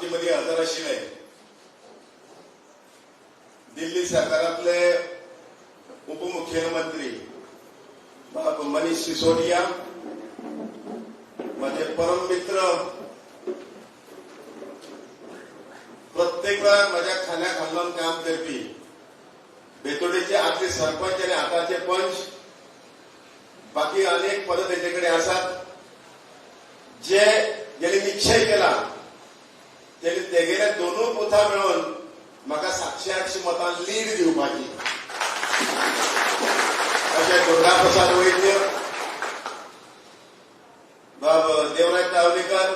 आमचे मदीं हजर आशिल्ले दिल्ली सरकारांतले उपमुख्यमंत्री बाब मनीष सिसोदिया, माझे परम मित्र, प्रत्येक वेळार म्हज्या खांद्या खाल्ल्यान काम करपी बेतोडेचे आदले सरपंच आनी आतांचे पंच, बाकी अनेक पदां तेचे कडेन आसात, जे जेणे निश्चय केला तेणे तेगेले दोनूय बुथां मेळून म्हाका 700-800 मतां लीड दिवपाची. अशें दुर्गाप्रसाद वैद्य, बाब देवराज तावलीकर,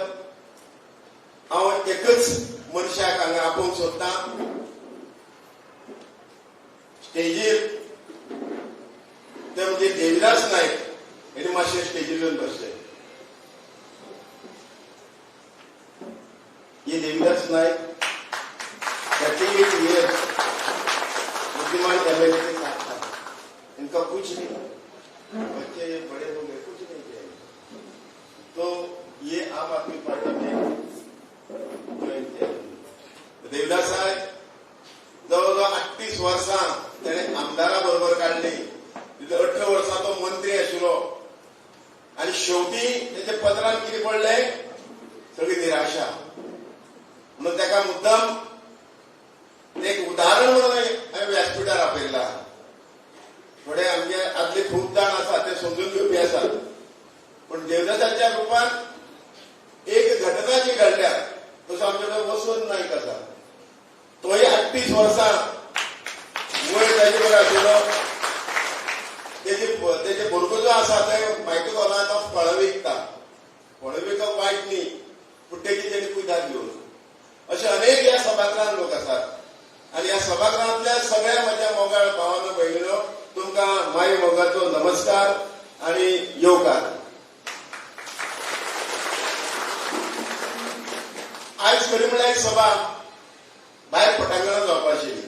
हांव एकच मनशाक हांगा आपोवंक सोदतां स्टेजीर, ते म्हणजे देविदास नायक. हेणी मातशें स्टेजीर येवन बसले. हे देविदास नायक 38 years बुद्धिमान एमएलए के साथ था. इनका कुछ नहीं, बच्चे बड़े हो गए, कुछ नहीं किया. तो ये आम आदमी पार्टी में जॉईन किया. देवदास साहेब जवळजवळ 38 वर्सां तेणे आमदारा बरोबर काडली. 18 वर्सां तो मंत्री आशिल्लो आनी शेवटी तेच्या पदरान कितें पडलें, सगळी निराशा. म्हणून ताका मुद्दम एक उदाहरण म्हणून हांवें व्यासपिठार आपयला. थोडे आमगे आदले खूब जाण आसा ते समजून घेवपी आसात, पूण देवदासाच्या रुपान एक घटना जी घडल्या, तसो आमचे कडेन वसवंत नायक आसा, तोय 38 वर्सां वयर ताजे कडेन आशिल्लो. तेजे भुरगो जो आसा ते मायकल हॉलान तो फळां विकता. फळां विकप वायट न्ही, पूण तेजी तेणी कुयदाद घेवन. अशे अनेक ह्या सभागृहांत लोक आसात आनी ह्या सभागृहांतल्या सगळ्या म्हज्या मोगाळ भावानो भयणीनो, तुमकां माय मोगाचो नमस्कार आनी येवकार. आयज खरी म्हळ्यार एक सभा भायर पटांगणांत जावपा आशिल्ली,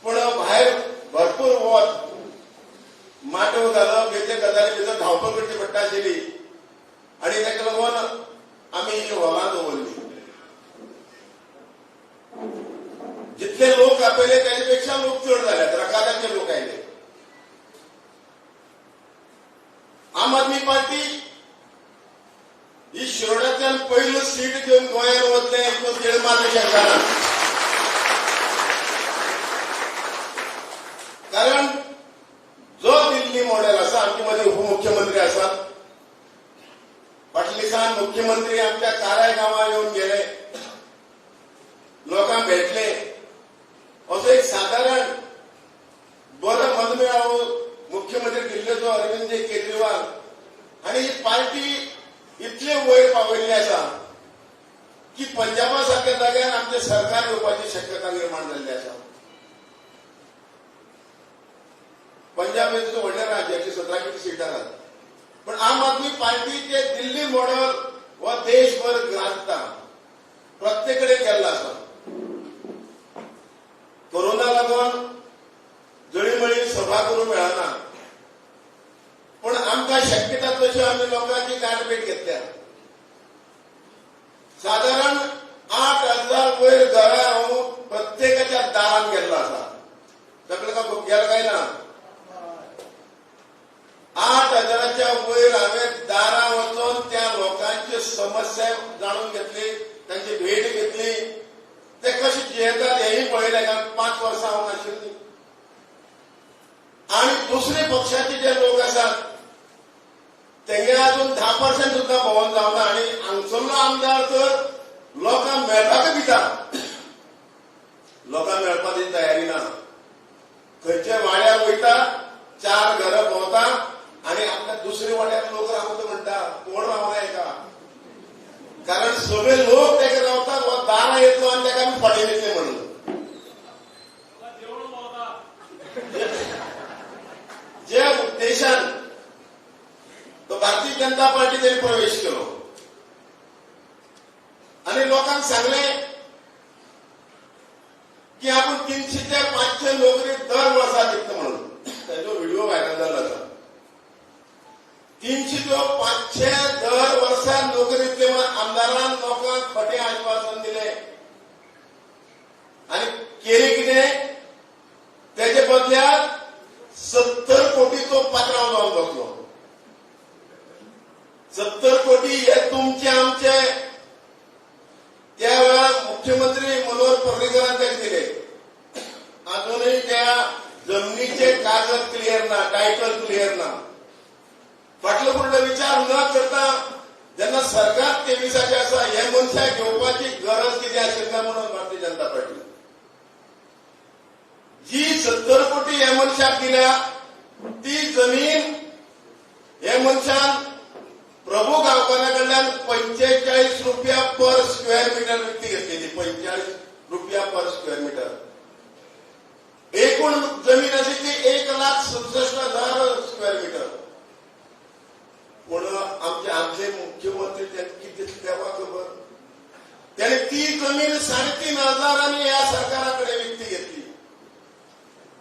पूण भायर भरपूर वत, माटव घालप हे गजाली भितर धांवपळ करची पडटा आशिल्ली आनी ताका लागून आमी ही हॉलांत दवरली. जितले लोक आपयले त्याच्या पेक्षा लोक चड जाल्यात, रकादाचे लोक आयले. आम आदमी पार्टी ही शिरोड्यांतल्यान पयलो सीट घेवन गोंयांत वतले हितून तीळ मात्र शंका ना. कारण जो दिल्ली मॉडेल आसा, आमचे मदीं उपमुख्यमंत्री आसात, फाटल्या दिसान मुख्यमंत्री आमच्या काराय गांवां येवन गेले, लोकांक भेटले. असो एक सादारण बरो मनमेळावो मुख्यमंत्री दिल्लीचो अरविंद केजरीवाल आनी ही पार्टी इतले वयर पावयल्ली आसा की पंजाबा सारक्या जाग्यार आमचें सरकार येवपाची शक्यता निर्माण जाल्ली आसा. पंजाब हें व्हडलें राज्य, 117 कितें सीटां आसात, पण आम आदमी पार्टीचे दिल्ली मॉडेल हो देशभर गाजता, प्रत्येक कडेन गेल्लो आसा. कोरोना लागून जळीमळी सभा करूंक मेळना, पूण आमकां शक्यता तशी आमी लोकांची गांठभेट घेतल्या. सादारण 8,000 वयर घरां हांव प्रत्येकाच्या दारान गेल्लो आसा. सगळें का गेलो काय ना? 8,000च्या वयर हांवें दारां वचून त्या लोकांची समस्या जाणून घेतली, तांची भेट घेतली, ते कशे जियेतात हेंय पळयलें, कारण 5 वर्सां हांव नाशिल्ली. आनी दुसरे पक्षाचे जे लोक आसात तेंगे अजून 10% सुद्दां भोंवन जावना आनी हांगसरलो आमदार तर लोकांक मेळपाकच भिता, लोकांक मेळपाची तयारी ना. खंयच्या वाड्यार वयता, 4 घरां भोंवता आनी आपल्या दुसऱ्या वाड्यार लोक रावता म्हणटा, कोण रावना हेका, कारण सगळे लोक तेका रावतात, हो दारां येतलो आनी तेका आमी फाटीं दितले म्हणून. जे उद्देशान तो भारतीय जनता पार्टी त्यांनी प्रवेश केलो आनी लोकांक सांगलें की आपण 300 ते 500 नोकरी दर वर्सा दिता म्हणून. ताजो व्हिडिओ व्हायरल जाल्लो आसा. 300 ते 500 दर वर्सा नोकरी दितले म्हणून आमदारान लोकांक खोटें आश्वासन दिलें आनी केली कितें? तेजे बदल्याक 70 कोटीचो पात्रांव जावन बसलो. 70 कोटी हे तुमचे आमचे. त्या वेळार मुख्यमंत्री मनोहर पर्रीकरान ताका दिले. अजूनही त्या जमनीचे कागद क्लियर ना, टायटल क्लियर ना. फाटलो फुडलो विचार न करता जेन्ना सरकार 23आचें आसा, हे मनशाक घेवपाची गरज कितें आशिल्ली काय म्हणून भारतीय जनता पार्टी जी 70 कोटी ह्या मनशाक दिल्या, ती जमीन हे मनशान प्रभू गांवकारा कडल्यान 45 रुपया पर स्क्वेअर मिटर विकती घेतलेली. 45 रुपया पर स्क्वेअर मिटर. एकूण जमीन आशिल्ली 1,67,000 स्क्वेअर मिटर. पूण आमचे आदले मुख्यमंत्री त्यांनी कितें दिसलें देवा खबर, त्याने ती जमीन 3,500 ह्या सरकारा कडेन विकती घेतली.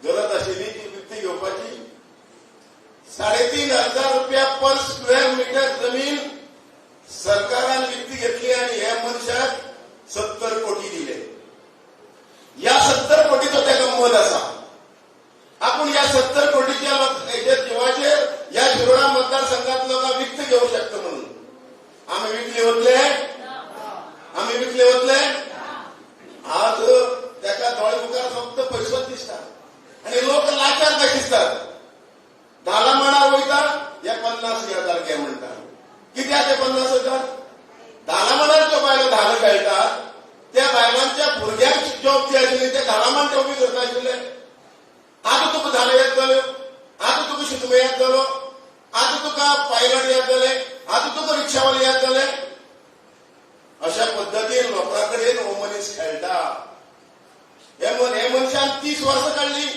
गरज आशिल्ली ती विकती घेवपाची? 3,500 रुपया पर स्क्वेअर मिटर जमीन सरकारान विकती घेतली आणि ह्या मनशाक 70 कोटी दिले. ह्या 70 कोटीचो ताका मद आसा. आपूण ह्या 70 कोटीच्या हेजेर जिवाचेर ह्या शिरोडा मतदारसंघात लोकां विकत घेवंक शकता म्हणून. आमी विकले वतले? आमी विकले वतले? आज ताका दोळे मुखार फक्त पयसोच दिसता आनी लोक लाचार कशे दिसतात. धाला माणार वयता, हे 50,000 घे म्हणटा. कित्याक ते 50,000? धाला माणार ज्यो बायलो धालो खेळटात त्या बायलांच्या भुरग्यांक जॉब दी आशिल्ली, ते धाला माण ते उबी करता आशिल्ले. आतां तुका धालो याद जाल्यो, आतां तुका शिगमो याद जालो, आतां तुका पायलट याद जाले, आतां तुका रिक्षावाले याद जाले. अशा पद्दतीन लोकां कडेन हो मनीस खेळटा. हे मनशान 30 वर्सां काडली.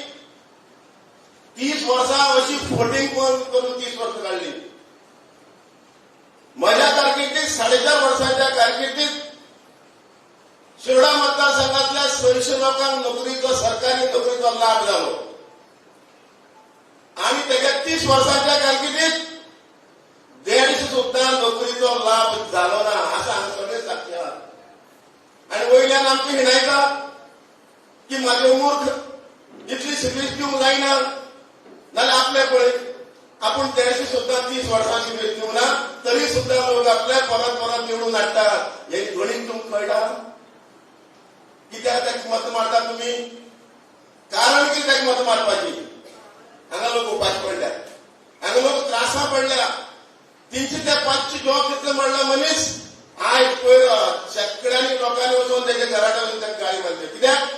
30 वर्सां अशी फोटिंग करून 30 वर्सां काडली. म्हज्या कारकिर्दीत, 4.5 वर्सांच्या कारकिर्दीत शिरोडा मतदारसंघातल्या 600 लोकांक नोकरीचो, सरकारी नोकरीचो लाभ जालो आणि त्याच्या 30 वर्सांच्या कारकिर्दीत 150 सुद्दां नोकरीचो लाभ जालो ना. असं हांगा सगळे साक्षी आहात. आणि वयल्यान आमकां हिणायता की म्हाजे मूर्ख, इतली सर्वीस दिवंक जायना. नाल्यार आपल्या पळय, आपूण 150 सुद्दां 30 वर्सां सर्वीस दिवंक ना, तरी सुद्दां लोक आपल्या परत परत निवडून हाडटात. हे गणीत तुमकां कळटा? कित्याक ताका मत मारता तुमी? कारण कितें ताका मत मारपाची? हांगा लोक उपाशी पडल्यात, हांगा लोक त्रासा पडल्या. 300 ते 500 जॉब दितले म्हणला मनीस आयज पयर शेकड्यांनी लोकांनी वचून तेच्या घरा वचून ताका गाळी मारल्यो. कित्याक?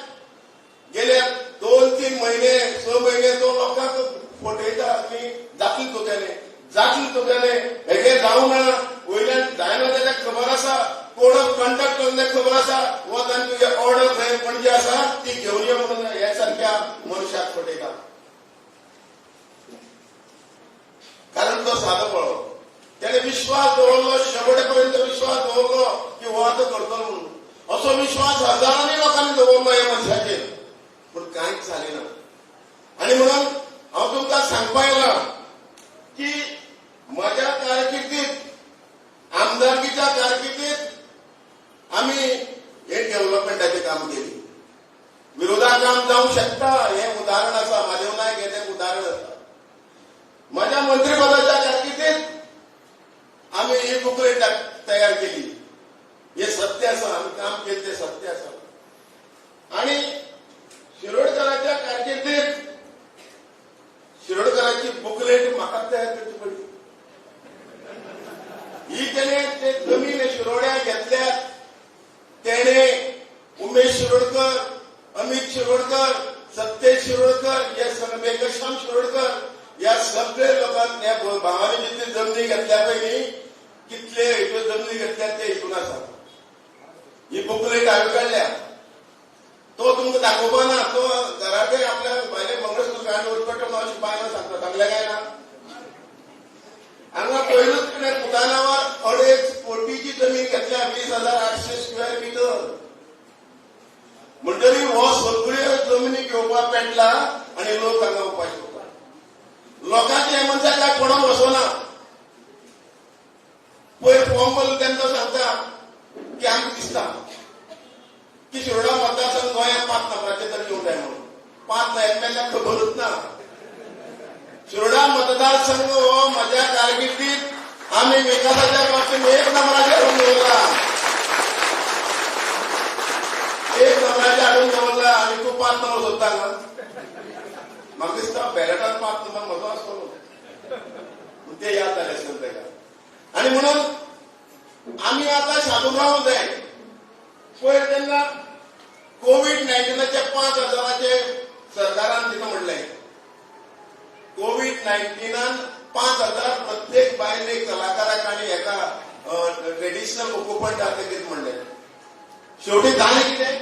गेल्या 2-3 महिने, 6 महिने तो लोकांक फटयता की जातली तुगेले, जातली तुगेले, हेगे जावना. वयल्यान जायना तेका खबर आसा, कोड ऑफ कंडक्ट करून खबर आसा, वच आनी तुगे ऑर्डर थंय पणजे आसा ती घेवन यो म्हणून हे सारक्या मनशाक फटयता. कारण तो सादो पळो, त्याने विश्वास दवरलो, शेवटे पर्यंत विश्वास दवरलो की हो आतां करतलो म्हणून. असो विश्वास हजारांनी लोकांनी दवरलो ह्या मनशाचेर, पूण कांयच जालें ना. आनी म्हणून हांव तुमकां सांगपा येयला की म्हज्या कारकिर्दीत, आमदारकीच्या कारकिर्दीत आमी हे डेव्हलपमेंटाचें काम केली. विरोधा काम जावंक शकता हें उदाहरण आसा. म्हादेव नायक हें तें उदाहरण आसा. म्हज्या मंत्रीपदाच्या कारकिर्दीत आमी ही बुकलेट तयार केली. हे सत्य आसा, आमी काम केलें तें सत्य आसा. आनी शिरोडकराच्या कारकिर्दीत शिरोडकराची बुकलेट म्हाका तयार करची पडली. ही तेणे ते जमीन शिरोड्या घेतल्या, तेणे उमेश शिरोडकर, अमित शिरोडकर, सत्येश शिरोडकर, हे सगळे, मेघश्याम शिरोडकर, या सगळे लोकांक ह्या भावांनी जितली जमनी घेतल्या पळय न्ही, कितले ह्यो जमनी घेतल्या ते हितून आसा. ही बुकलेट हांवें काडल्या. तो तुमकां दाखोवपा ना. तो घरा कडेन आपल्या भायले मंगळसूत्र काडून वचपा म्हणून अशी बायलां सांगता. सांगल्या काय ना? हांगा पयलूच तिणें पुता नांवार 2.5 कोटीची जमीन घेतल्या, 20,800 स्क्वेअर मिटर. म्हणटरी हो सगळ्यो जमनी घेवपाक पेटला आनी लोक हांगा उपाशी उरता. लोकांचे हे मनशाक काय पडोन वचना. पयर फॉर्म भरलो तेन्ना तो सांगता की आमकां दिसता की शिरोडा मतदारसंघ गोंयांत 5 नंबराचेर तरी येवंक जाय म्हणून. 5 ना एमएलए खबरूच ना. शिरोडा मतदारसंघ हो म्हज्या कारकिर्दीत आमी विकासाच्या बाबतीत 1 नंबराचेर हाडून दवरला, 1 नंबराचेर हाडून दवरला. आनी तूं 5 नंबर सोदता हांगा. म्हाका दिसता बॅलेटान 5 नंबर म्हजो आसतलो, ते याद जाले आसतले ताका. आनी म्हणून आमी आतां शादूर रावंक जाय. पयर तेन्ना कोवीड-19 5,000 सरकारान दिता म्हणलें. कोवीड-19 5,000 प्रत्येक बायलेक, कलाकाराक आनी हेका ट्रेडिशनल ऑक्युपंट आसा कितें म्हणलें. शेवटी जालें कितें?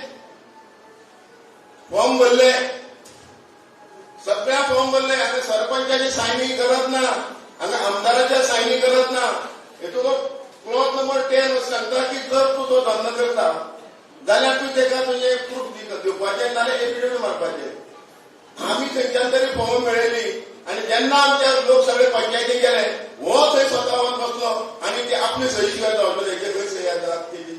फॉर्म भरले, सगळ्या फॉर्म भरले. हांगा सरपंचाची सायनी गरज ना, हांगा आमदाराच्या सायनी गरज ना. हेतून क्लॉज नंबर 10 सांगता की जर तूं तो धंदो करता जाल्यार तूं तेका तुजें प्रूफ दिवपाचें, नाजाल्यार एफिडेवीट मारपाचें. आमी थंयच्यान तरी फॉर्म मेळयली. आनी जेन्ना आमचे लोक सगळे पंचायतीक गेले, हो थंय स्वता वचून बसलो आनी ते आपली सही शिवाय जावचो, हेचेर खंय सही आसा केली.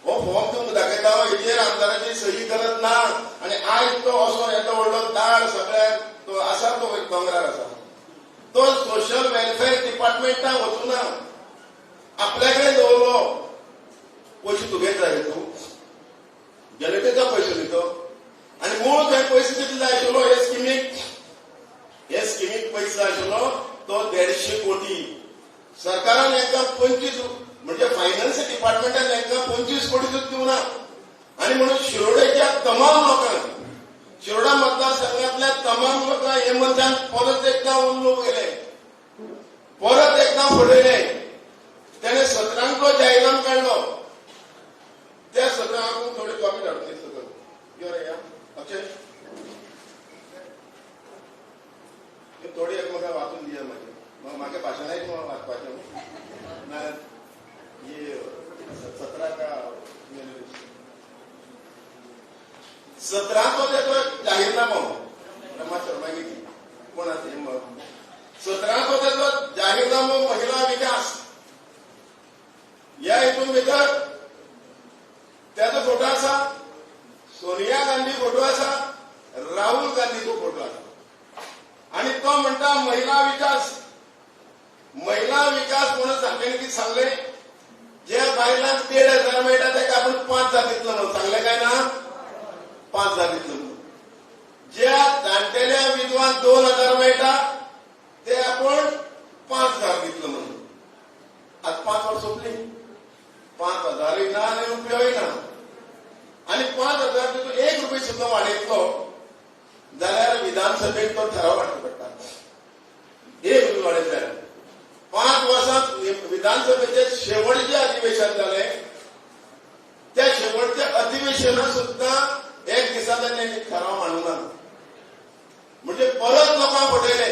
हो फॉर्म तुमकां दाखयता, हेचेर आमदाराची सही गरज ना. आनी आयज तो असो येदो व्हडलो दाड सगळ्याक तो आसा, तो दोंगरार आसा. तो सोशल वेलफेअर डिपार्टमेंटाक वचूना, आपल्या कडेन दवरलो. पयशे तुगेच जाय, तूं जनतेचो पयशे न्ही तो. आनी मूळ थंय पयशे कितले जाय आशिल्लो हे स्किमीक? हे स्किमीक पयशे जाय आशिल्लो तो 150 कोटी. सरकारान हेंकां 25, म्हणजे फायनान्स डिपार्टमेंटान हेंकां 25 कोटी सुद्दां दिवना. आनी म्हणून शिरोडेच्या तमाम लोकांक, शिरोडा मतदारसंघातल्या तमाम लोकांक हे मनशान परत एकदां उल्लू केले, परत एकदां फटयले. त्याने 17 जाहीरनामा काढलो. त्या 17 थोडी कॉपी धाडली सगळं. यो रे या अक्षय, हे थोडी एक म्हाका वाचून दिया. म्हाका म्हाका भाशणाय वाचपाचें ना. ये 17 का 17चो तेचो जाहीरनामो, रमा शर्मा गेली कोण आसा. 17चो तेचो जाहीरनामो महिला विकास ह्या हितून भितर त्याचो फोटो आसा, सोनिया गांधी फोटो आसा, राहुल गांधीचो फोटो आसा. आणि तो म्हणटा महिला विकास. महिला विकास म्हणून सांगले कितें सांगले? जे बायलांक 1,500 मेळटा ताका आपण 5,000 दितलो म्हणून सांगले काय ना? 5,000 दितलो म्हणून. ज्या जाणटेल्या विधवांक 2,000 मेळटा ते आपण 5,000 दितलो म्हणून. आज 5 वर्स सोंपली, 5,000य ना आनी रुपयोय ना. आनी 5,000 तितून 1 रुपये सुद्दां वाडयतलो जाल्यार विधानसभेत तो ठराव हाडचो पडटा. 1 रुपये वाडयतले 5 वर्सांत. विधानसभेचे शेवटचे अधिवेशन जालें, त्या शेवटच्या अधिवेशनात सुद्दां एक दिसा तांणी ठराव मांडूना. म्हणजे परत लोकांक फटयले.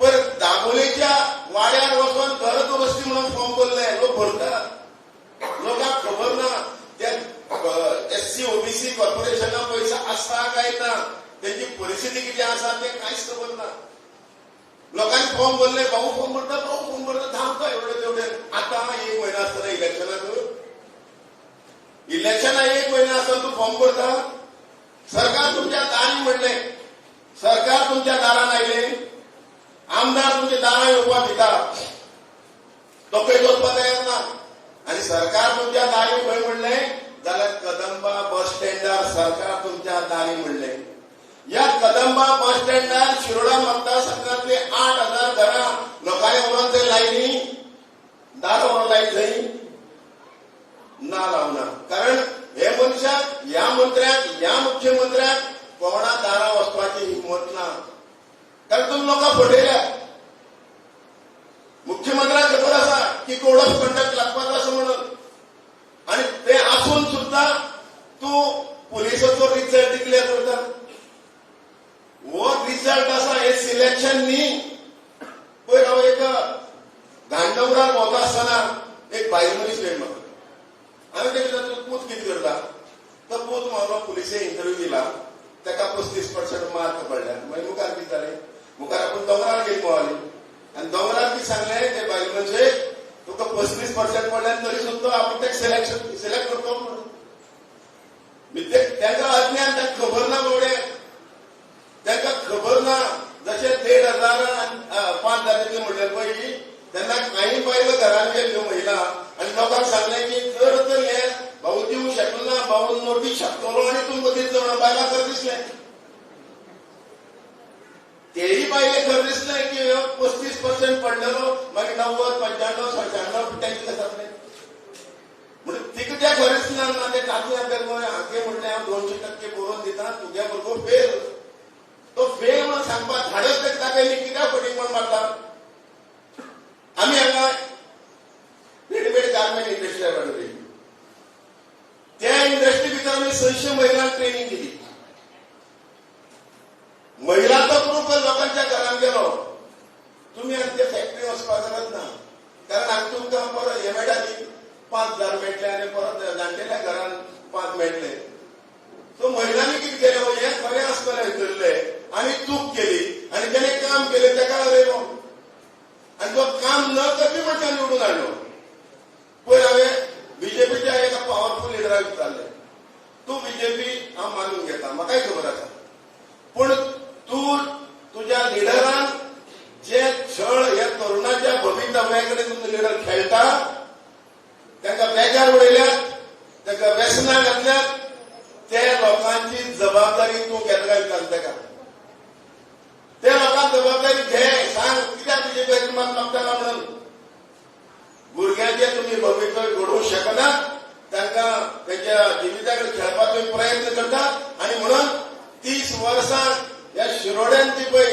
परत दाबोलेच्या वाड्यार वचून घर दुरुस्ती म्हणून फॉर्म भरले. लोक भरतात, लोकांक खबर ना त्या एससी ओबीसी कॉर्पोरेशना पयशे आसा काय ना, तेंची परिस्थिती कितें आसा तें कांयच खबर ना. लोकांनी फॉर्म भरले. भाऊ फॉर्म भरता, भाऊ फॉर्म भरता, धांवता एवढे तेवढे. आता 1 म्हयनो आसतना इलेक्शनाक, इलेक्शना 1 म्हयनो आसतना तूं फॉर्म भरता. सरकार तुमच्या दारी म्हणलें, सरकार तुमच्या दारान आयले, आमदार तुमच्या दारां येवपाक भिता, तो खंय वचपाक तयार ना. आनी सरकार तुमच्या दारी खंय म्हणलें जाल्यार कदंबा बस स्टँडार सरकार तुमच्या दारी म्हणलें. ह्या कदंबा बस स्टँडार शिरोडा मतदारसंघातली 8,000 घरां लोकांनी व्हरोन थंय लायली, दार व्हरोन लायली थंय ना लावना. कारण हे मनशाक, ह्या मंत्र्याक, ह्या मुख्यमंत्र्याक कोणा दारां वचपाची हिंमत ना. कारण तुमी लोकांक फटयल्यात. मुख्यमंत्र्याक खबर आसा की कोड ऑफ कंडक्ट लागपाचो आसा म्हणून, आनी ते आसून सुद्दां तूं पुलिसाचो रिजल्ट डिक्लेअर करता. हो रिजल्ट आसा, हे सिलेक्शन न्ही. पयर हांव एक घाणडोंगरार भोंवता आसतना एक बायल मनीस मेळ्ळी म्हाका. हांवें तेका विचारलें, तूं पूत कितें करता? तो पूत म्हाका पुलिसे इंटरव्यू दिला, ताका 35% मार्क पडल्या. मागीर मुखार कितें जालें? मुखार आपूण दोंगरार गेली भोंवली. आनी दोंगरार कितें सांगलें ते बायल मनशेक, तुका 35% पडल्यान तरी सुद्दां आपूण ताका सिलेक्ट करतो म्हणून. तांकां अज्ञान, तांकां खबर ना बावड्या, तांकां खबर ना. जशें 1500 5000 दितले म्हणलें पळय, तेन्ना कांय बायलो घरान गेल्ल्यो महिला आनी लोकांक सांगलें की जर तर हे भाऊ दिवंक शकलो ना, भाऊ नोटीस शकतलो आनी तुमकां दितलो म्हणून बायलां खरें दिसलें. तेय बायले खरें दिसलें की 35% पडलेलो, मागीर 90, 95, 96 तांचे कशें जातलें म्हणून तिका त्या खरें दिसना ना. ते टाकले आमकां हांगे म्हणलें हांव 200% बरोवन दिता, तुगे भुरगो फेल, तो फेल म्हणून सांगपाक धाडस ताका दाखयली. कित्याक फटींगपण मारता? आमी हांगा रेडीमेड गार्मेंट इंडस्ट्री वाडयली, त्या इंडस्ट्री भितर आमी 600 महिलांक ट्रेनिंग दिली. महिलांचो ग्रूप लोकांच्या घरान गेलो. तुमी आनी ते फॅक्टरी वचपाक गरज ना, कारण हांगा तुमकां परत हे मेळटा न्ही, 5000 मेळटले आनी परत जाणटेल्या घरान 5 मेळटले. सो महिलांनी कितें केलें, हें खरें आसतलें धरलें आनी चूक केली आनी जेणे काम केलें ताका हरयलो आनी तो काम न करपी मनशान निवडून हाडलो. पयर हांवें बीजेपीच्या एका पावरफूल लिडराक विचारलें, तूं बीजेपी हांव मानून घेता, म्हाकाय खबर आसा, पूण तूं तुज्या लिडरान जे छळ ह्या तरुणाच्या भवितव्या कडेन तुमचो लिडर खेळटा, तांकां बेकार उडयल्यात, तांकां व्यसनां घातल्यात, ते लोकांची जबाबदारी तूं घेतला विचार ताका. ते लोकांक जबाबदारी घे, सांग कित्याक बीजेपी मत मागता म्हणून. भुरग्यांचे तुमी भवितव्य घडोवंक शकनात, तांकां तेंच्या जिविता कडेन खेळपाचो तुमी प्रयत्न करता. आनी म्हणून 30 वर्सां ह्या शिरोड्यान ती पळय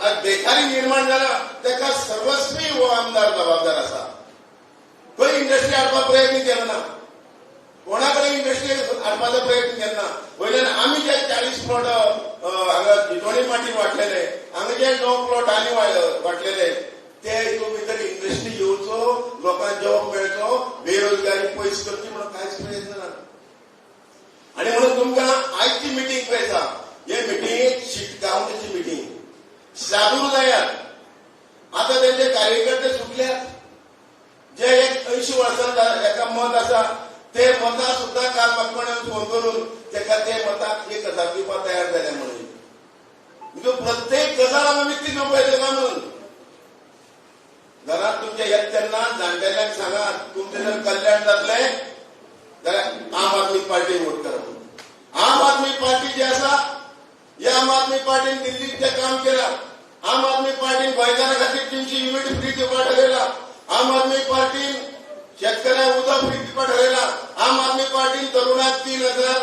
आज बेकारी निर्माण जाला, ताका सर्वस्वी हो आमदार जबाबदार आसा. खंय इंडस्ट्री हाडपाक प्रयत्न केलो ना, कोणा कडेन इंडस्ट्री हाडपाचो प्रयत्न केलो ना. वयल्यान आमी जे 40 प्लॉट हांगा जितोणी माटी वाटलेले, हांगा जे 9 प्लॉट आनी वाटलेले, ते हितून भितर इंडस्ट्री येवचो, लोकांक जॉब मेळचो, बेरोजगारी पयस करची म्हणून कांयच प्रयत्न ना. आनी म्हणून तुमकां आयची मिटींग पळय आसा, हे मिटींग शिटकावणेची मिटींग, सादूर जायात. आतां तेंचे कार्यकर्ते सुटल्यात, जे एक 80 वर्सां एका मत आसा ते मतां सुद्दां काल म्हाका कोणें फोन करून तेका ते मताक 1000 दिवपाक तयार जाले म्हणून. म्हणजे प्रत्येक गजाल आमी विकती घेवंक पळयता काय म्हणून. घरात तुमच्या येत तेन्ना जाणटेल्यांक सांगात, तुमचें जर कल्याण जातलें जाल्यार आम आदमी पार्टी वोट करा म्हणून. आम आदमी पार्टी जी आसा, ह्या आम आदमी पार्टीन दिल्लीत तें काम केलां. आम आदमी पार्टीन गोंयकारां खातीर 300 युनिट फ्री दिवपाक ठरयला. आम आदमी पार्टीन शेतकऱ्यांक उदक फ्री दिवपाक ठरयला. आम आदमी पार्टीन तरुणांक 3000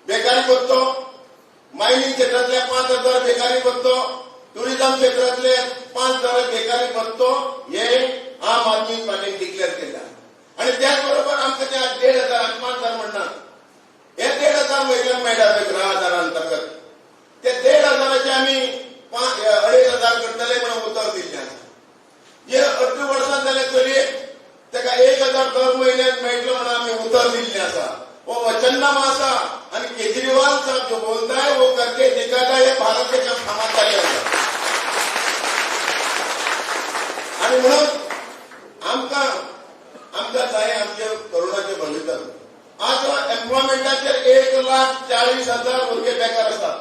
बेकारी भत्तो, मायनिंग क्षेत्रांतल्या 5000 बेकारी भत्तो, टुरिझम क्षेत्रांतले 5000 बेकारी भत्तो हे आम आदमी पार्टीन डिक्लेअर केला. आनी त्याच बरोबर आमकां ते 1500 आनी 5000 म्हणना, हे 1500 महिलांक मेळटा पळय गृह आधारा अंतर्गत, ते 1500 आमी 2500 करतले म्हणून उतर दिल्लें आसा. जे 18 वर्सां जाल्या चलयेक ताका 1000 दर म्हयन्याक मेळटलो म्हणून आमी उतर दिल्लें आसा. वो वचननामा आसा. आनी केजरीवाल साहब जो बोलता है वो करके दिखाता है, भारत के कामात चालू आसा. आनी म्हणून आमकां आमकां जाय आमचे तरुणाचे भवितव्य. आज एम्प्लॉयमेंटाचेर 1,40,000 भुरगे बेकार आसात.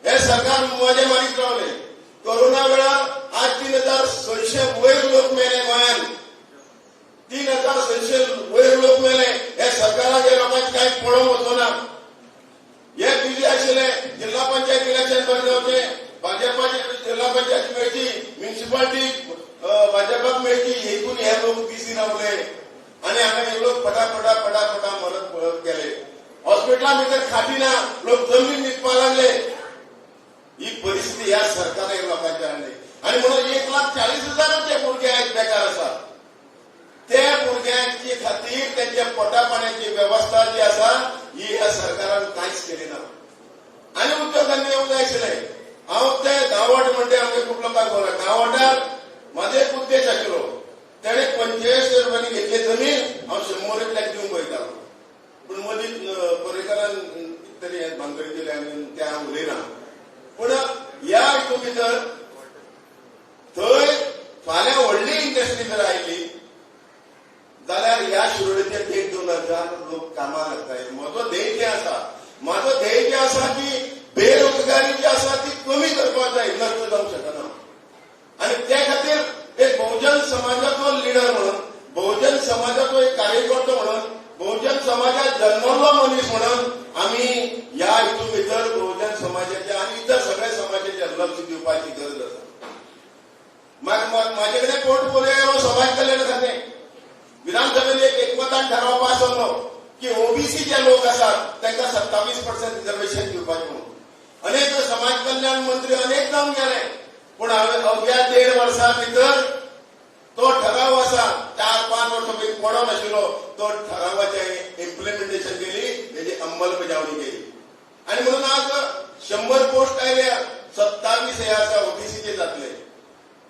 हे सरकार मजे मारीत रावले. कोरोना वेळार आज 3600 वयर लोक मेले गोंयांत, 3600 वयर लोक मेले. हे सरकाराक हे लोकांक कांय पळोवंक वचना. हे बिजी आशिल्ले जिल्हा पंचायत इलेक्शन बरें जावचें, भाजपाची जिल्हा पंचायत मेळची, म्युनिसिपालिटी भाजपाक मेळची, हेतून हे लोक बिजी रावले आनी हांगा हे लोक फटाफटा फटाफटा मरत पळत गेले. हॉस्पिटला भितर खाटी ना, लोक जमनीर न्हिदपाक लागले. ही परिस्थिती ह्या सरकारान लोकांच्या हाडली. आनी म्हणून 1,40,000 जे भुरगे आयज बेकार आसात, ते भुरग्यांचे खातीर त्यांच्या पोटा पाण्याची वेवस्था जी आसा ही ह्या सरकारान कांयच केली ना. आनी उद्योगांनी येवंक जाय आशिल्लें. हांव ते गांवट म्हणटे आमगे खूब लोकांक खबर. गांवटार म्हाजो एक उद्देश आशिल्लो, तेणे 45 रुपयांनी घेतली जमीन हांव 100 एकल्याक दिवंक पळयतालो, पूण मदीं पर्रीकारान कितें तरी भानगडी केली आनी तें हांव उलयना. पूण ह्या हितून भितर आसा. म्हाजो ध्येय जे आसा की बेरोजगारी जी आसा ती कमी करपाक जाय, नश्ट जावंक शकना. आनी त्या खातीर एक बहुजन समाजाचो लिडर म्हणून, बहुजन समाजाचो एक कार्यकर्तो म्हणून, बहुजन समाजात जन्मल्लो मनीस म्हणून आमी ह्या हितून भितर बहुजन समाजाचे आनी इतर सगळ्या समाजाचे लक्ष दिवपाची गरज आसा. म्हाजे कडेन पोर्टफोलिओ आयलो समाज कल्याण खातें. विधानसभेन एक एकमतान ठराव पास जालो की ओबीसी जे लोक आसात तांकां 27% रिजर्वेशन दिवपाचें म्हणून. अनेक समाज कल्याण मंत्री अनेक जावन गेले, पूण हांवें अवघ्या 1.5 वर्सां भितर तो ठराव आसा 4-5 वर्सां पयलीं पडोन आशिल्लो तो ठरावाचें इम्प्लिमेंटेशन केली, तेजी अंमलबजावणी केली. आनी म्हणून आज 100 पोस्ट आयल्या, 27 हे आसा ओबीसीचे जातले,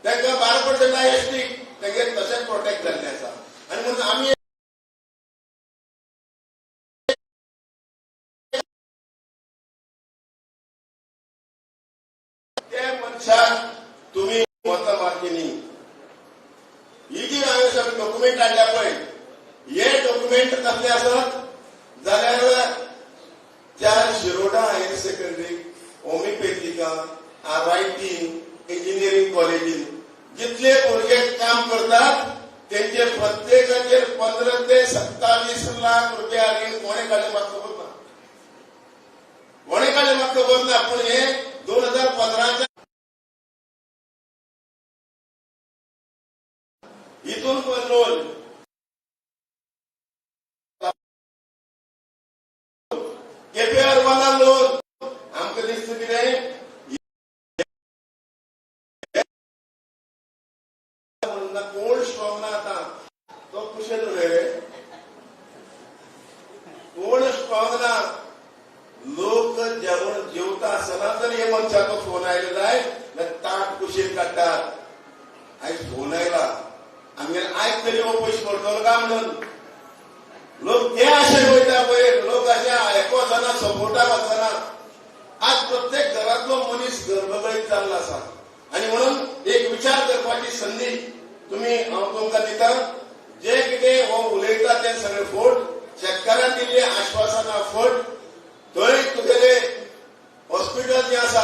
तांकां 12% I S T तेंगे तशेंच प्रोटेक्ट जाल्लें आसा. आनी म्हणून आमी ते मनशाक तुमी मतां मारची न्ही. ही जी हांवें सगळे डॉक्युमेंट हाडल्या पळय, हे डॉक्युमेंट कसले आसात जाल्यार त्या शिरोडा हायर सेकंडरी, होमिओपॅथिका, RIT, engineering कॉलेजीन जितले भुरगे काम करतात तेंचे प्रत्येकाचेर 15 ते 27 लाख रुपया रीण कोणे काडलें म्हाका खबर ना, कोणे काडलें म्हाका खबर ना. पूण हे 2015 हितून लोन केपीआर वाला लोन आमकां दिसता कितें म्हणून कोण स्ट्रॉंग ना आतां, तो कुशेल रे, कोण स्ट्रॉंग ना. लोक जेवण जेवता आसतना जर हे मनशाचो फोन आयलो जाय जाल्यार ताट कुशीन काडटात. आयज फोन आयला आमगेर, आयज तरी हो पयशे पडटलो काय म्हणून लोक ते आशेन वयता पळय. लोक अशे हेका वचना, सपोर्टाक वचना. आज प्रत्येक घरांतलो मनीस गर्भगळीत जाल्लो आसा. आनी म्हणून एक विचार करपाची संदी तुमी हांव तुमकां दिता. जे कितें हो उलयता तें सगळें फट, शेतकारान दिल्लीं आश्वासनां फट. थंय तुगेले हॉस्पिटल जें आसा,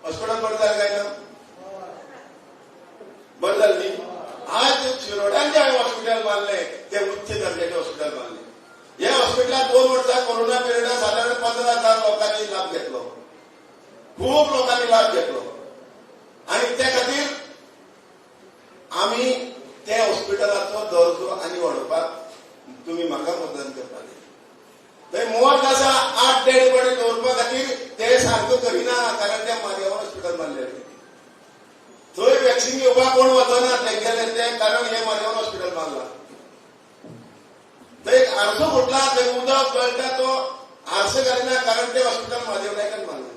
हॉस्पिटल बरें जालें काय ना? बरें जालें न्ही? आज शिरोड्यान जें हांवें हॉस्पिटल बांदलें तें उच्च दर्जाचें हॉस्पिटल बांदलें. हे हॉस्पिटलात 2 वर्सां कोरोना पिरियडात सादारण 15,000 लोकांनी लाभ घेतलो, खूब लोकांनी लाभ घेतलो. आनी त्या खातीर आमी त्या हॉस्पिटलाचो दर्जो आनी वाडोवपाक तुमी म्हाका मतदान करपाक. थंय मोर्ग आसा, 8 डेड बॉडी दवरपा खातीर ते सारको करिना, कारण ते मार्यावर हॉस्पिटल बांदलेलें. थंय वॅक्सिन घेवपाक कोण वचना तेंगेले ते, कारण हे मार्यावर हॉस्पिटल बांदला. थंय एक आरसो फुटला, थंय उदक गळटा, तो आरसो घालिना, कारण ते हॉस्पिटल म्हादेव नायकान बांदलें.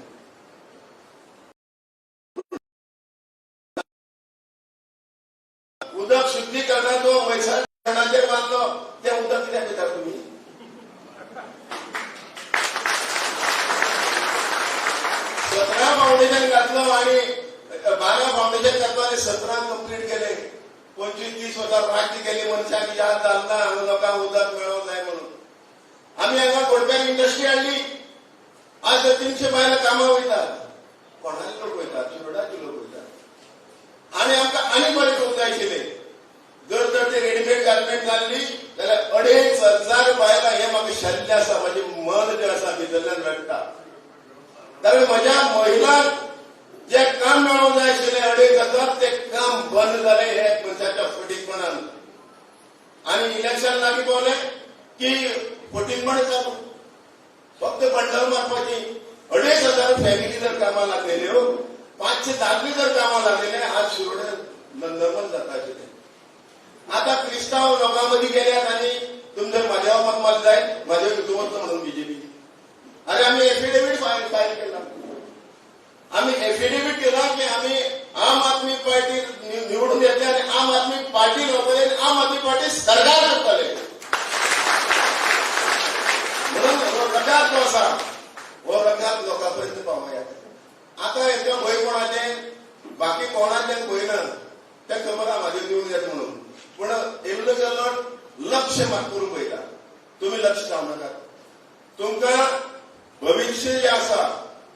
उदक शुद्धीकरणाचो म्हैसाळ धरणाचेर बांदलो, तें उदक कित्याक पितात तुमी? 17 फावंडेशन घातलो आनी 12 फावंडेशन घातलो आनी 17 कंप्लीट केले. 25-30 वर्सां राज्य केली, मनशाक याद जाल ना हांगा लोकांक उदक मेळोंक जाय म्हणून. आमी हांगा कोडप्यान इंडस्ट्री हाडली, आज 300 बायलां कामाक वयतात. कोणाले लोक वयतात? शिरोडाचे लोक वयतात. आनी आमकां आनी बरें करूंक जाय आशिल्लें. जर तर ते रेडीमेड गार्मेंट जाल्ली जाल्यार 2500 बायलां, हें म्हाका शल्य आसा, म्हजें मन जें आसा भितरल्यान रडटा. कारण म्हज्या महिलांक जें काम मेळोंक जाय आशिल्लें 2500, तें काम बंद जालें हे मनशाच्या फटींगपणान. आनी इलेक्शन लागीं पावलें की फटींगपण चालू, फक्त बंडल मारपाची. 2500 फॅमिली जर कामां लागलेल्यो, 500 दादले जर कामां लागलेले, आज शिरोडे नंदनवन जाता आशिल्लें. आतां क्रिस्तांव लोकां मदीं गेल्यात आनी तुमी जर म्हाज्या मत मारलें जायत, म्हाज्या हितून वतलो म्हणून बीजेपी. अरे आमी एफिडेवीट फायल केला, आमी एफिडेवीट केला की आमी आम आदमी पार्टी निवडून येतले आनी आम आदमी पार्टी रावतले आनी आम आदमी पार्टी सरकार करतले. म्हणून हो रकाद जो आसा हो रकाद लोकां पर्यंत पावयात. आतां हेका भंय कोणाचें, बाकी कोणाचें भंय ना, तें खबर आहा म्हाजेर निवडून येता म्हणून. पूण इल्लो गेलो लक्ष मात करूंक पळयता, तुमी लक्ष जावं नाकात. तुमकां भविष्य जें आसा,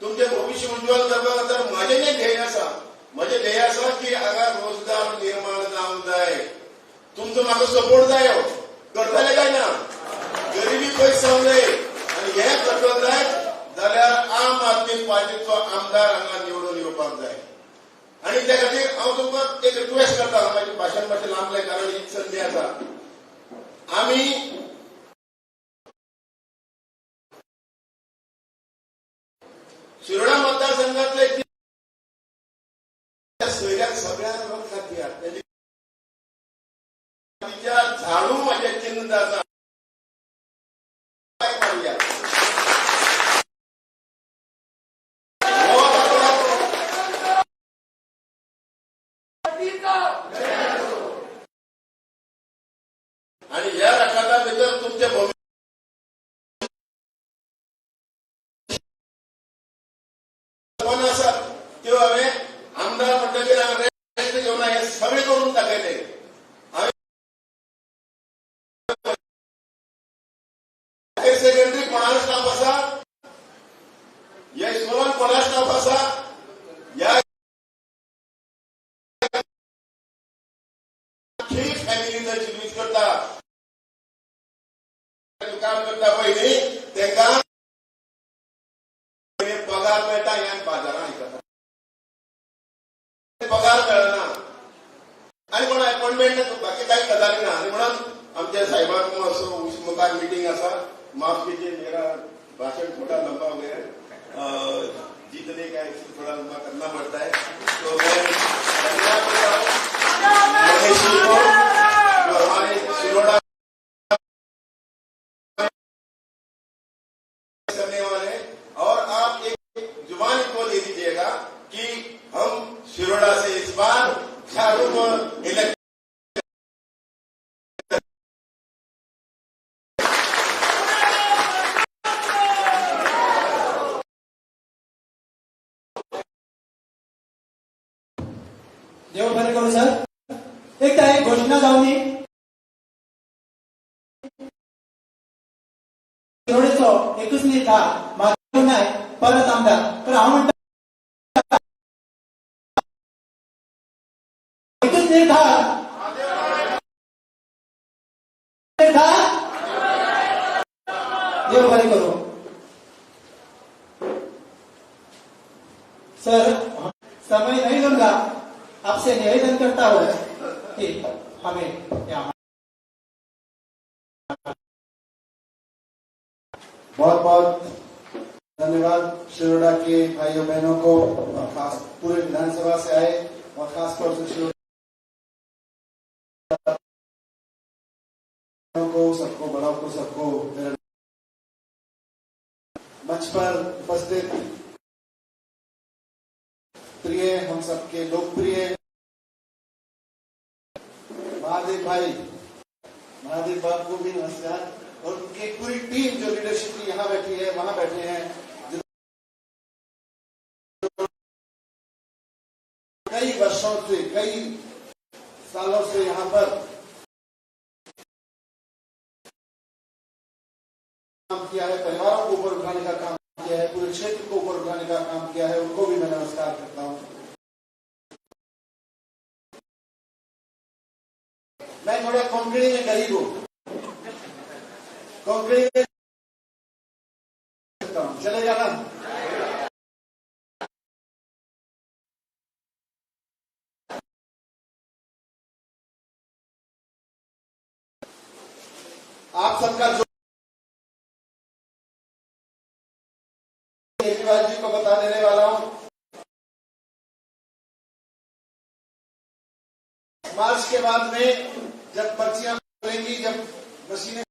तुमचें भविष्य उज्ज्वल करपा खातीर म्हजें जें ध्येय आसा, म्हजें ध्येय आसा की हांगा रोजगार निर्माण जावंक जाय. तुमचो म्हाका सपोर्ट जायो. करतले काय ना? गरिबी पयस जावंक जाय आनी हें करतले जायत जाल्यार आम आदमी पार्टीचो आमदार हांगा निवडून येवपाक जाय. आनी त्या खातीर हांव तुमकां एक रिक्वेस्ट करता. म्हाजें भाशण मातशें लांबलें कारण हीच संदी आसा. आमी शिरोडा मतदारसंघातले सोयऱ्याक सगळ्यांक रक्त दियात. झाडू माझ्या चिन्ह आसा. मारुया. आणि ह्या रकाता भितर तुमचे भविष्य आसात त्यो हांवें आमदार म्हणटकीर हांवें रेस्ट घेवन हें सगळें करून दाखयलें. हांवें हायर सेकंडरी कोणालो स्टाफ आसा, ह्या इस्कोलान कोणा स्टाफ आसा, ह्या फॅमिली थंय सर्वीस करता, काम करता पळय न्ही, तांकां पगार मेळटा. ह्या बाजारांत आयकता पगार मेळना आनी कोण अपॉइंटमेंट, बाकी कांय गजाली ना. आनी म्हणून आमच्या साहेबांक मातसो मुखार मिटींग आसा. माफ कीजिए, मेरा भाषण थोड़ा लंबा हो गया है. जीतने का इसलिए थोड़ा लंबा करना पड़ता है. तो मैं धन्यवाद देता हूँ महेश जी को, जो हमारे शिरोडा करने वाले, और आप एक जुबान इनको दे दीजिएगा कि हम शिरोडा से इस बार झाड़ू को इलेक्ट. देव बरें करूं सर. एक तर एक घोशणा जावनी, शिरोडेचो एकूच नेता महादेव नायक परत आमदार. तर हांव म्हणटा, एकूच निर्धार निर्धार. देव बरें करूं सर. समय नहीं लूंगा, आपसे निवेदन करता हूं कि हमें यहाँ बहुत बहुत धन्यवाद शिरोडा के भाइयों बहनों को और खास पूरे विधानसभा से आए और खास तौर से शिरोडा को, सबको, बड़ों को, सबको मेरा मंच पर उपस्थित प्रिय, हम सबके लोकप्रिय महादेव भाई, महादेव बाप को भी नमस्कार और उनकी पूरी टीम जो लीडरशिप की यहाँ बैठी है, वहां बैठे हैं, कई वर्षों से, कई सालों से यहाँ पर काम किया है, परिवारों को ऊपर उठाने का काम किया है, पूरे क्षेत्र को ऊपर उठाने का काम किया है, उनको भी मैं नमस्कार करता हूं। मैं थोड़ा कोंकणी में गरीब हूं, कोंकणी में करता हूं, चलेगा ना? आप सबका जो केजरीवाल जी को बता देने वाला हूं, मार्च के बाद में जब पर्चियां खुलेंगी, जब मशीनें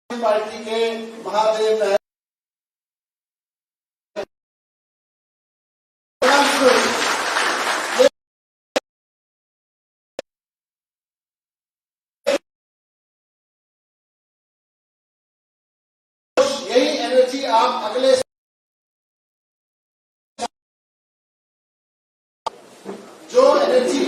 पार्टी के महादेव नायक यही एनर्जी आप अगले जो एनर्जी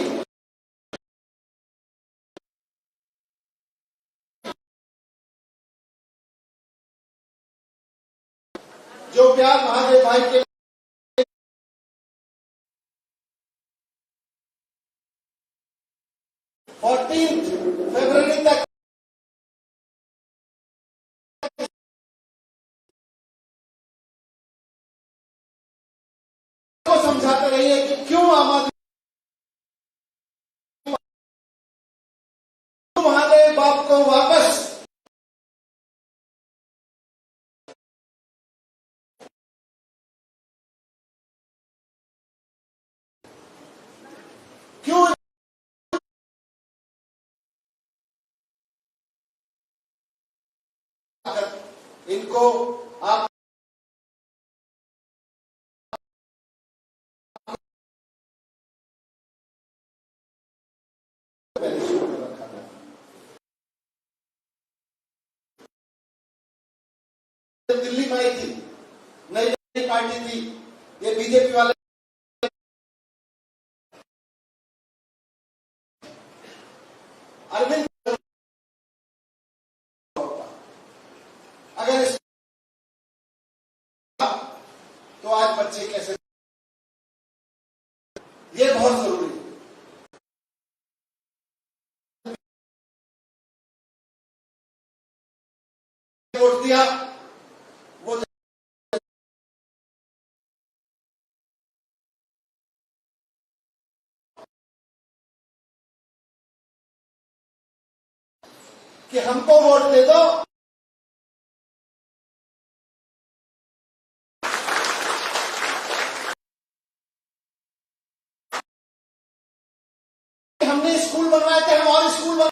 जो प्यार महादेव भाई के 14 फरवरी तक को समझाते रहिए कि क्यों आम आदमी महादेव बाप को वापस क्यों इनको आप पहले शुरू कर रखा था। दिल्ली में आई थी, नई नई पार्टी थी, ये बीजेपी वाले अरविंद अगर इस तो आज बच्चे कैसे, ये बहुत जरूरी है। वोट दिया वो कि हमको वोट दे दो, हमने स्कूल बनवाए थे, हम और स्कूल बनवाए।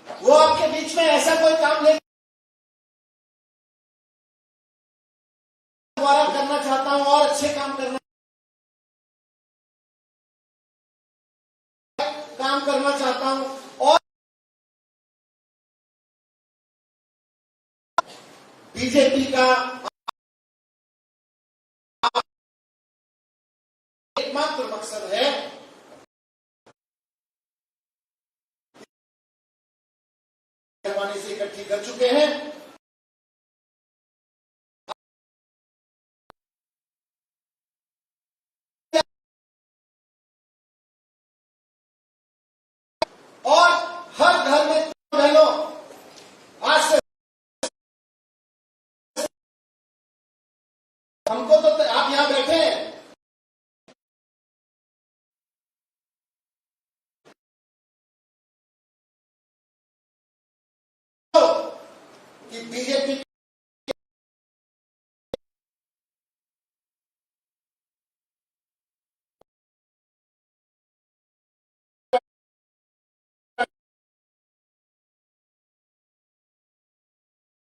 वो आपके बीच में ऐसा कोई काम ले दोबारा करना चाहता हूं और अच्छे काम करना चाहता हूं और बीजेपी का एकमात्र मकसद है मेहरबानी से इकट्ठी कर चुके हैं। और हर घर में बहनों आज से हमको तो आप यहां बैठे हैं, कि बीजेपी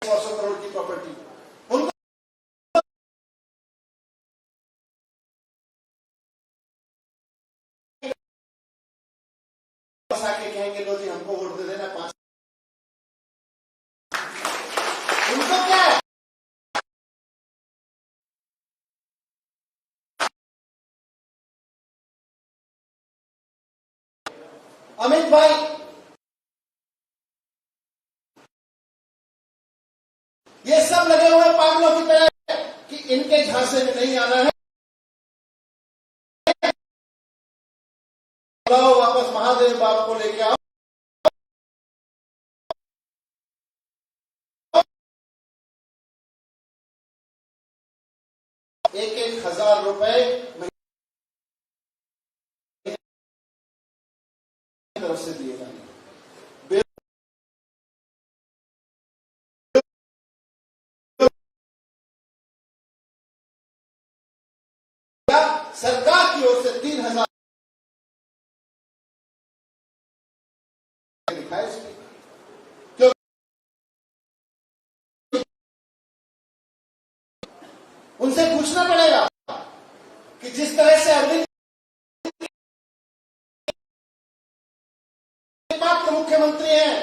सौ करोड़ की प्रॉपर्टी उनको बसा के कहेंगे लो जी हमको वोट दे देना 5। उनको क्या है? अमित भाई ये सब लगे हुए पागलों की तरह कि इनके झांसे में नहीं आना है, लाओ वापस महादेव बाप को लेके आओ। एक 1,000 रुपए तरफ से दिए जाएंगे। सरकार की ओर से 3,000 लिखा है इसमें, क्यों उनसे पूछना पड़ेगा कि जिस तरह से अरविंद मात्र मुख्यमंत्री हैं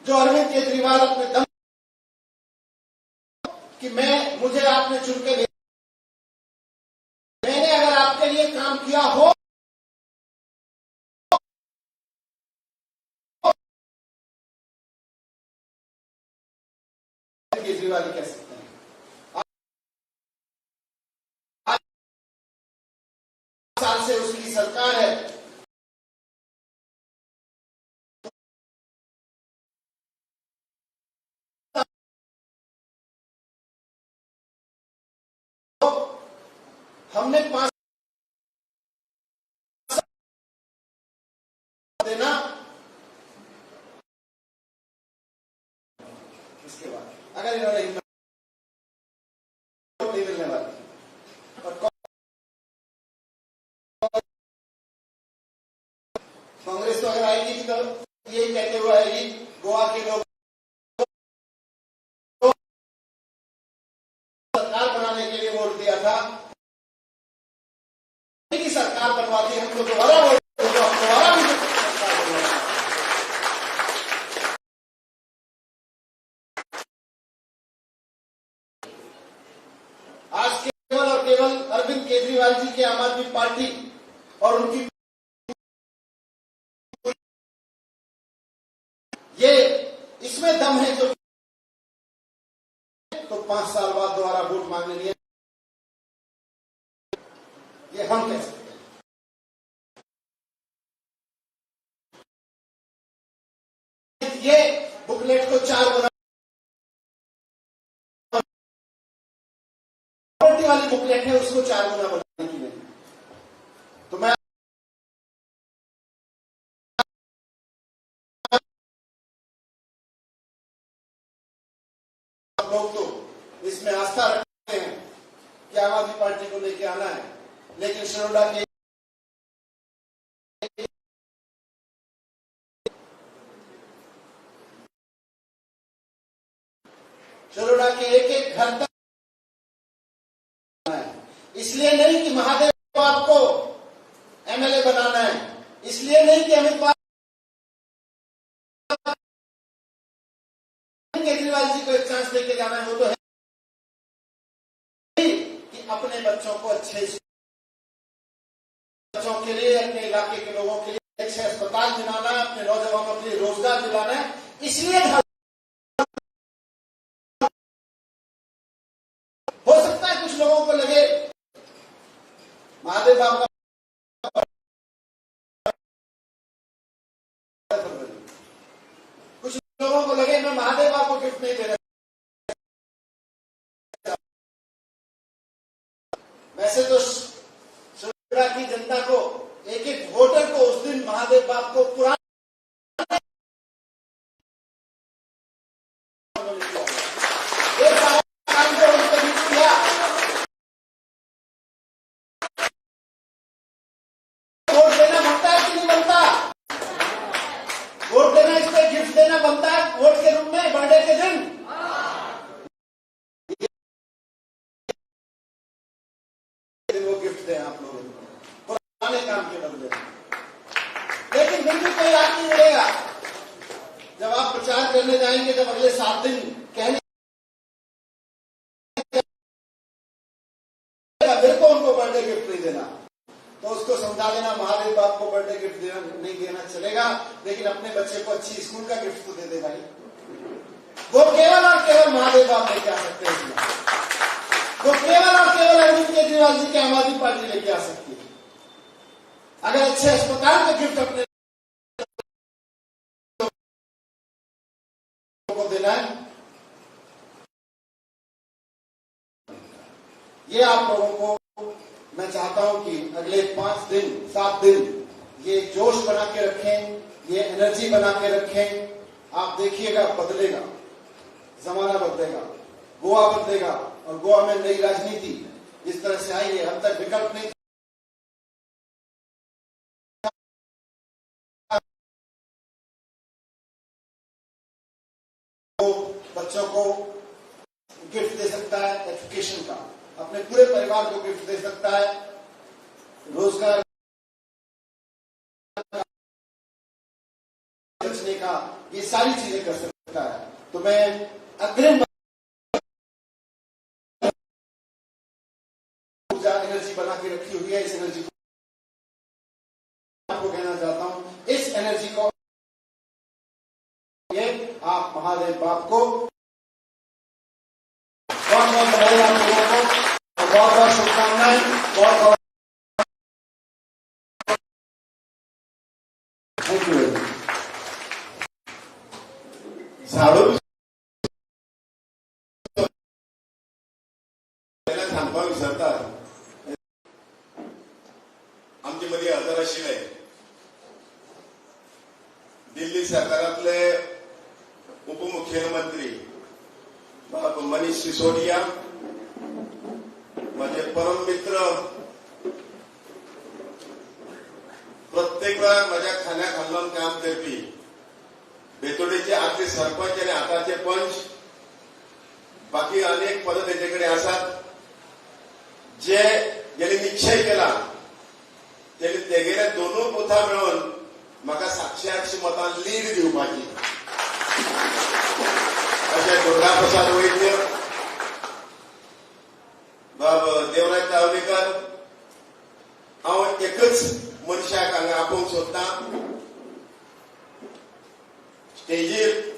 जो अरविंद केजरीवाल अपने दम कि मैं मुझे आपने चुन के, मैंने अगर आपके लिए काम किया हो केजरीवाल ही कह सकते हैं। 8 साल से उसकी सरकार है, हमने 5 देना, इसके बाद अगर इन्होंने हिम्मत नहीं मिलने वाली। और कांग्रेस तो अगर आएगी तो यही कहते हुए आएगी गोवा के लोग सरकार बनाने के लिए वोट दिया था, की सरकार बनवाती हम तो दोबारा वोट, दोबारा भी सरकार बनवाती। आज केवल और केवल अरविंद केजरीवाल जी के आम आदमी पार्टी और उनकी ये इसमें दम है जो तो 5 साल बाद दोबारा वोट मांगने लिए, ये हम कह सकते हैं। ये बुकलेट को 4 गुना वाली बुकलेट है, उसको 4 गुना बनाने की नहीं। तो मैं लोग तो इसमें आस्था रखते हैं कि आम आदमी पार्टी को लेके आना है, लेकिन शिरोडा के एक एक घर तक है। इसलिए नहीं कि महादेव आपको एमएलए बनाना है, इसलिए नहीं कि अमित केजरीवाल जी को एक चांस लेके जाना है, वो तो है कि अपने बच्चों को अच्छे बच्चों के लिए, अपने इलाके के लोगों के लिए अच्छे अस्पताल दिलाना है, अपने नौजवानों के लिए रोजगार दिलाना है, इसलिए हो सकता है कुछ लोगों को लगे महादेव बाबा, कुछ लोगों को लगे मैं महादेव बाबा को गिफ्ट नहीं देना। वैसे तो शिरोडा की जनता को, एक एक वोटर को उस दिन महादेव बाप को पुराना वोट देना बनता है कि नहीं बनता? वोट देना, इस पर गिफ्ट देना बनता है वोट के रूप में बर्थडे के दिन? वो गिफ्ट दें आप लोगों को पुराने काम के बदले। लेकिन फिर भी कोई रात नहीं मिलेगा जब आप प्रचार करने जाएंगे, जब अगले 7 दिन कहने मेरे को उनको बर्थडे गिफ्ट नहीं देना, तो उसको समझा देना महादेव बाप को बर्थडे गिफ्ट देना नहीं देना चलेगा, लेकिन अपने बच्चे को अच्छी स्कूल का गिफ्ट तो दे दे भाई। वो केवल और केवल महादेव बाप लेके आ सकते हैं, वो केवल और केवल अरविंद केजरीवाल जी की आम आदमी पार्टी लेके आ सकती है। अगर अच्छे अस्पताल का गिफ्ट अपने को देना है, ये आप लोगों को मैं चाहता हूं कि अगले 5 दिन 7 दिन ये जोश बना के रखें, ये एनर्जी बना के रखें। आप देखिएगा बदलेगा, जमाना बदलेगा, गोवा बदलेगा, और गोवा में नई राजनीति जिस तरह से आई है, अब तक विकल्प नहीं बच्चों को गिफ्ट दे सकता है एजुकेशन का, अपने पूरे परिवार को गिफ्ट दे सकता है, रोजगार बचने का, ये सारी चीजें कर सकता है। तो मैं अग्रिम ऊर्जा एनर्जी बना के रखी हुई है, इस एनर्जी को महादेव बाप को। बहुत बहुत बधाई आप लोगों को और बहुत बहुत शुभकामनाएं, बहुत बहुत thank you very much. झाडू सांगपाक विसरतात. आमचे मदीं हजर आशिल्ले दिल्ली सरकारांतले उपमुख्यमंत्री बाब मनीष सिसोदिया, माझे परम मित्र, प्रत्येक वेळार म्हज्या खांद्या खाल्ल्यान काम करपी बेतोडेचे आदले सरपंच आनी आतांचे पंच, बाकी अनेक पदां तेजे कडेन आसात, जे ज्यांनी निश्चय केला तेणी तेगेले दोनूय बुथां मेळून म्हाका 700-800 मतां लीड दिवपाची, अशें दुर्गाप्रसाद वैद्य, बाब देवराज तावलेकर. हांव एकच मनशाक हांगा आपोवंक सोदतां स्टेजीर.